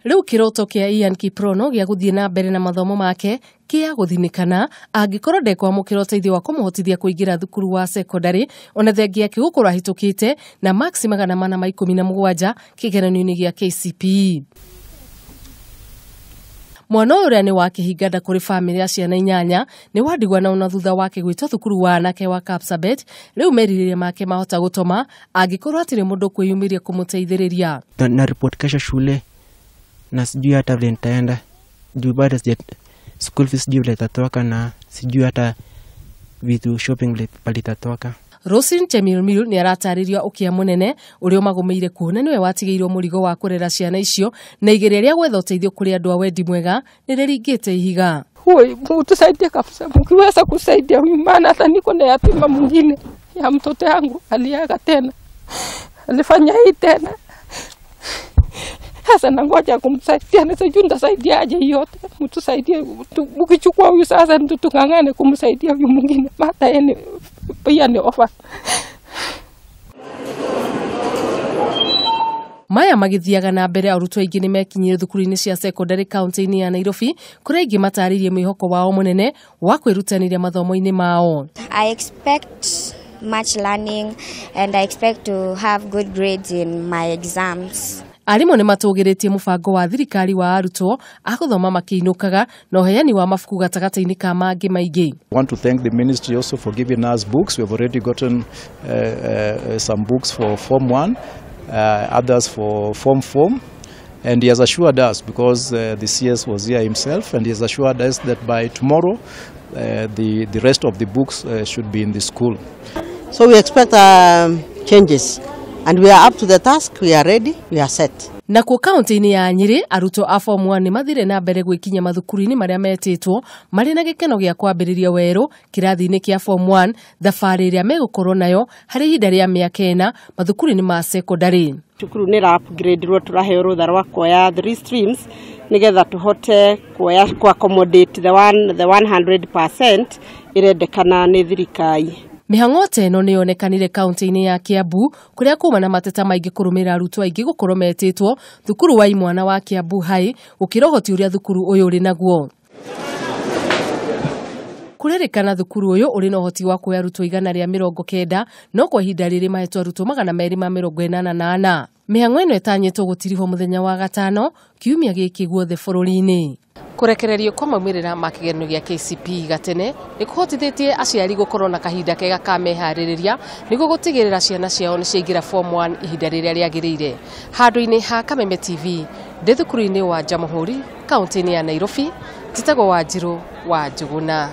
Rĩu kĩroto kĩa Ian Kiprono gĩa gũthiĩ na mbere na mathomo make kĩa gũthinĩkana angĩkorwo ndekwamũkĩra ũteithio wa kũmũhotithia kũingĩra thukuru wa secondary ona thengia yake gũkorwo ahĩtũkĩte na marks 417 kĩgeranio-inĩ gĩa KCPE. Mwana ũyũ ũrĩa nĩ wa kĩhinganda kũrĩ bamĩrĩ ya ciana 8 nĩ wandigwa na ona thutha wake gwĩtwo thukuru wa anake wa Kapsabet, rĩu merirĩria make mahota gũtoma angĩkorwo hatirĩ mũndũ kwĩyumĩria kũmũteithĩrĩria. Na report kesho shule na sijui hata vile nitaenda juu bado sija school fees sijui vile itatoka na sijui hata vitu shopping vile palitatoka. Rosin Chemilmil nĩ aratarĩria ũkĩa mũnene ũrĩa ũmagũmĩire kuona nĩwe watigĩirwo mũrigo wa kũrera ciana icio na igeria rĩa gwetha ũteithio kũrĩ andũ a wendi mwega nĩ rĩringĩte ihiga. Mtusaidie kabisa, mkiweza kusaidia huyu, maana hata niko na yatima mwingine ya mtoto yangu aliaga tena, alifanya hii tena. Sasa nangoja kumsaidia, na sijui nitasaidiaje yote. Mtusaidie, mkichukua huyu sasa tutung'ang'ane kumsaidia huyu mwingine, hata yeye pia ni ofa. Maya magithiaga na mbere arutwo aingĩ nĩ mekinyire thukuru-inĩ cia secondary kaunti-inĩ ya Nairobi kũrĩa aingĩ matarĩirie mwĩhoko wao mũnene wa kwĩrutanĩria mathomo-inĩ mao. I expect much learning and I expect to have good grades in my exams. Arimũ nĩ matũgĩrĩtie mũbango wa thirikari wa arutwo a gũthoma makĩinũkaga na ũheani wa mabuku gatagatĩ-inĩ ka mangĩ maingĩ. I want to thank the ministry also for giving us books. We have already gotten some books for Form 1, others for Form 4. And he has assured us, because the CS was here himself, and he has assured us that by tomorrow the rest of the books should be in the school. So we expect changes. And we are up to the task, we are ready, we are set. Nakuo kaunti-inĩ ya Nyĩrĩ arutwo a Form 1 nĩ mathire na mbere gwĩkinya mathukuru-inĩ marĩa metĩtwo marĩ na gĩkeno gĩa kwambĩrĩria werũ kĩrathi-inĩ kĩa Form 1 thabarĩ ĩrĩa megũkorwo nayo harĩ ihinda rĩa mĩaka 4 mathukuru-inĩ ma secondary. Cukuru nĩ ra upgrade-rwo tũraheo rũtha rwa kuoya 3 streams nĩgetha tũhote kuoya ku accommodate the 100% ĩrendekana nĩ thirikari. Mĩhang'o ta ĩno nĩ yonekanire kaunti-inĩ ya Kiambu kũrĩa kuma na mateta maingĩ kũrũmĩrĩra arutwo aingĩ gũkorwo metĩtwo thukuru wa imwana wa Kiambu High gũkĩra ũhoti ũrĩa thukuru ũyũ ũrĩ naguo. Kũrerĩkana thukuru ũyũ ũrĩ na ũhoti wa kuoya arutwo 190 no kwa ihinda rĩrĩ mahetwo arutwo 284. Mĩhang'o ĩno ĩtanyĩtwo gũtirihwo mũthenya wa gatano kiumia gĩkĩ guothe bũrũri-inĩ. Kũrekererio kwa maumĩrĩra ma kĩgeranio gĩa KCPE gatene nĩ kũhotithĩtie aciari gũkorwo na kahinda kega ka meharĩrĩria nĩguo gũtigĩrĩra ciana ciao nĩ ciaingĩra Form 1 ihinda rĩrĩa rĩagĩrĩire. Handũ-inĩ ha Kameme TV ndĩ thukuru-inĩ wa Jamhuri kaunti-inĩ ya Nairobi, njĩtagwo Wanjirũ wa Njũgũna.